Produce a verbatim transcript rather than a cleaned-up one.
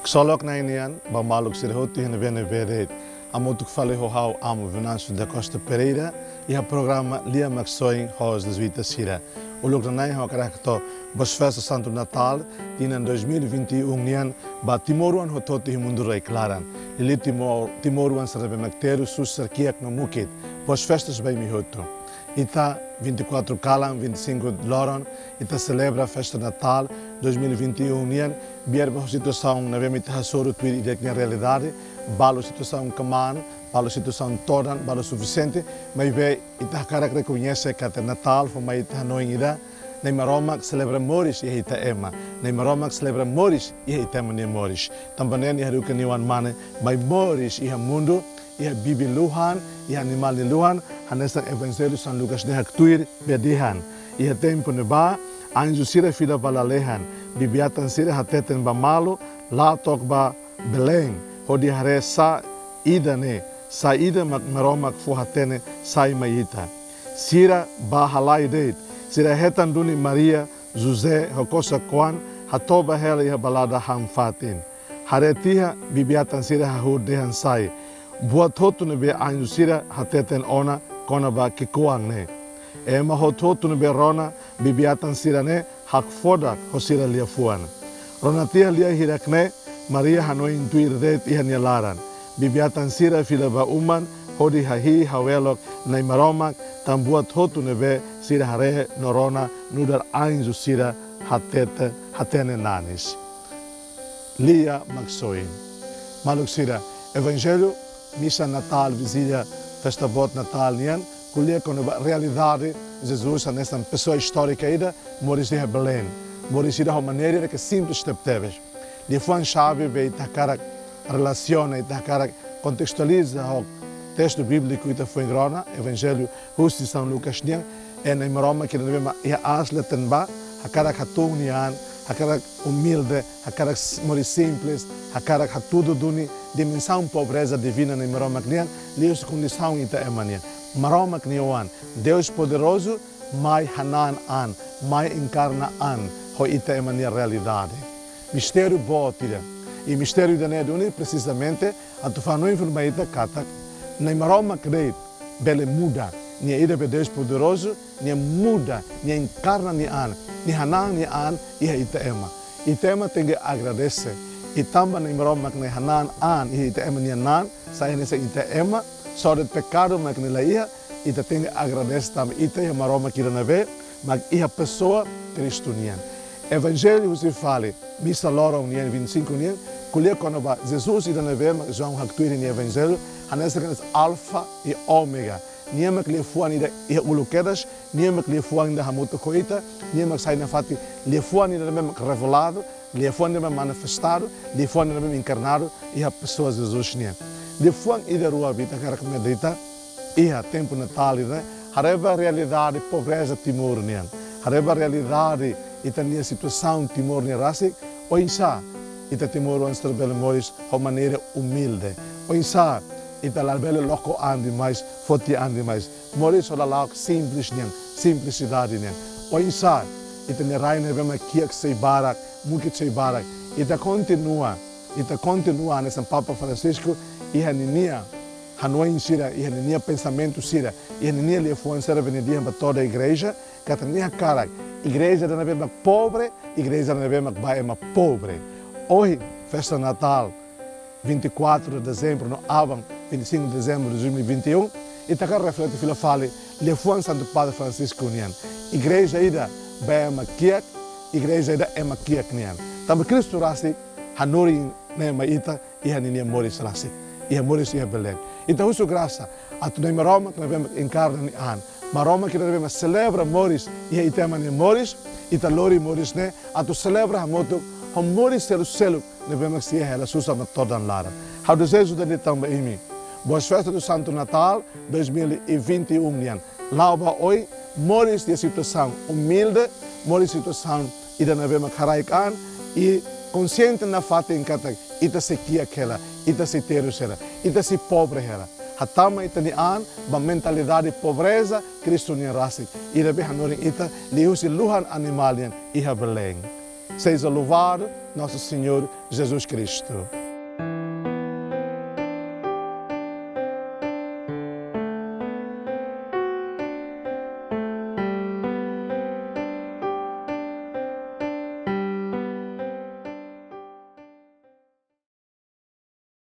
Ksolok Na'i nian ba maluk sira hotu iha ne'ebé-ne'ebé de'it. Hamutuk fali ho ha'u Amu Venâncio da Costa Pereira, iha programa Lia Maksoin ho Jezuita sira. Uluk nanain ha'u hakarak hato'o Boas Festas Santo Natal, tinan dois mil e vinte e um nian, ba timoroan hotu-hotu iha mundu rai-klaran. Liuliu Timor, timoroan sira ne'ebé mak terus, susar, kiak no mukit. Boas festas ba imi hotu. Ita vinte e quatro kalan, vinte e cinco loron, ita selebra festa Natal dois mil e vinte e um nian, biar ba situasaun ne'ebé mak ita hasoru tuir ida-ne'e realidade, balu situasaun kmaan, balu situasaun todan, balu sufisiente, maibé ita hakarak rekoñese katak Natal fó mai ita hanoin ida, Na'i Maromak selebra moris iha ita ema, Na'i Maromak selebra moris iha ita ema nia moris. Tanba ne'e nia haruka nia Oan-Mane mai moris iha mundu, iha bibi luhan, iha animál nia luhan, hanesan Evanjellu São Lucas ne'e haktuir be dehan: Iha tempu ne'ebá, anju sira fila ba lalehan, bibi-atan sira hateten ba malu, la'o took ba Belém, hodi haree saida ne'e, saida mak Maromak fó hatene sai mai ita. Sira bá halai de'it, sira hetan duni Maria, José, ho kosak-oan, hatoba hela iha balada han-fatin. Haree tiha, bibi-atan sira hahú dehan sai buat hotu ne'ebé anju sira hateten ona kona-ba ki'ikoan ne'e. Ema hotu-hotu ne'ebé rona bibi-atan sira-ne'e hakfodak ho sira liafuan. Rona tiha lia hirak-ne'e, Maria hanoin tuir de'it iha nia laran. Bibi-atan sira fila ba uman hodi hahi'i hawelok Na'i Maromak tan buat hotu ne'ebé sira haree no rona nu'udar anju sira hatete, hatene nanis. Lia Maksoin. Maluk sira, Evanjellu, misa Natal, vizília, festa boot Natal nian, ko'alia kona-ba realidade Jesus hanesan pesoa istórika ida, moris iha Belém. Moris ida ho maneira ida ke simples tebetebes. Liafuan xave be ita hakarak relasiona, ita hakarak kontestualiza ho testu bíbliku ita foin rona, Evanjellu husi São Lucas nian, Na'i Maromak ida ne'ebé mak iha aas leten bá, hakarak hatún nia an, hakarak umilde, hakarak s-, moris simples, hakarak hatudu duni dimensaun pobreza divina Na'i Maromak nian, liuhusi kondisaun ita ema nian. Maromak nia Oan, Deus poderozu, mai hanan an, mai enkarna an, ho ita ema nia realidade. Mistériu boot ida. I mistériu ida-ne'e duni, presizamente, atu fó hanoin funu ba ita katak Na'i Maromak de'it bele muda, nia ida be Deus poderozu, nia muda, nia enkarna nia an, nia hanan nia an iha ita ema. Ita ema tenke agradese. I tanba Na'i Maromak nia hanan an iha ita ema nia an, sai hanesan ita ema, só de'it pekadu mak nia la iha, ita tenke agradese tanba ita iha Maromak ida ne'ebé mak iha pesoa Kristu nian. Evanjellu husi fali, misa loron nian vinte e cinco nian, ko'alia kona-ba Jesus ida ne'ebé mak João haktuir nia Evanjellu, hanesan hanesan Alfa i Ômega. Nia mak liafuan ida iha uluk kedas, nia mak liafuan ida hamutuk ho ita, nia mak sai nafatin liafuan ida ne'ebé mak reveladu, liafuan ida ne'ebé manifestadu, liafuan ida ne'ebé enkarnadu iha pesoa Jesus nian. Liafuan ida rua be ita hakarak medita iha tempu Natal ida-ne'e, haree ba realidade pobreza Timor nian. Haree ba realidade ita-nia situasaun Timor nian rasik, oinsá ita timoroan sira bele moris ho maneira umilde. Oinsá ita labele loko an demais, foti an demais. Moris ho lala'ok simples nian, simplisidade nian. Oinsá ita-nia rai ne'ebé mak kiak sei barak, mukit sei barak. Ita kontinua, ita kontinua hanesan Papa Francisco iha ninia hanoin sira, iha ninia pensamentu sira, iha ninia liafuan sira be nia dehan ba toda igreja, katak nia hakarak igreja ida ne'ebé mak pobre, igreja ida ne'ebé mak ba ema pobre. Ohin, festa Natal, vinte e quatro de dezembro, no aban, vinte e cinco de dezembro de dois mil e vinte e um, ita hakarak reflete fila fali liafuan Santu Padre Francisco nian. Igreja ida ba ema kiak, igreja ida ema kiak nian. Tanba Kristu rasik hanorin ne'e mai ita, iha ninia moris rasik, iha moris iha Belém. Ita husu grasa atu Na'i Maromak ne'ebé mak enkarna nia an, Maromak ida ne'ebé mak selebra moris iha ita ema nia moris, ita lori moris ne'e atu selebra hamutuk ho moris seluk-seluk ne'ebé mak sei iha hela susar no todan laran. Ha'u dezeja de'it tanba imi Boas Festas do Santo Natal dois mil e vinte e um nian. La'o ba oin, moris iha situasaun umilde, moris situasaun ida ne'ebé mak haraik an, i konsiente nafatin katak ita sei kiak hela, ita sei terus hela, ita sei pobre hela. Hatama ita-nia an ba mentalidade pobreza Kristu nian rasik, ida be hanorin ita liuhusi luhan animál nian iha Belém. Seja louvado nosso Senhor Jesus Cristo.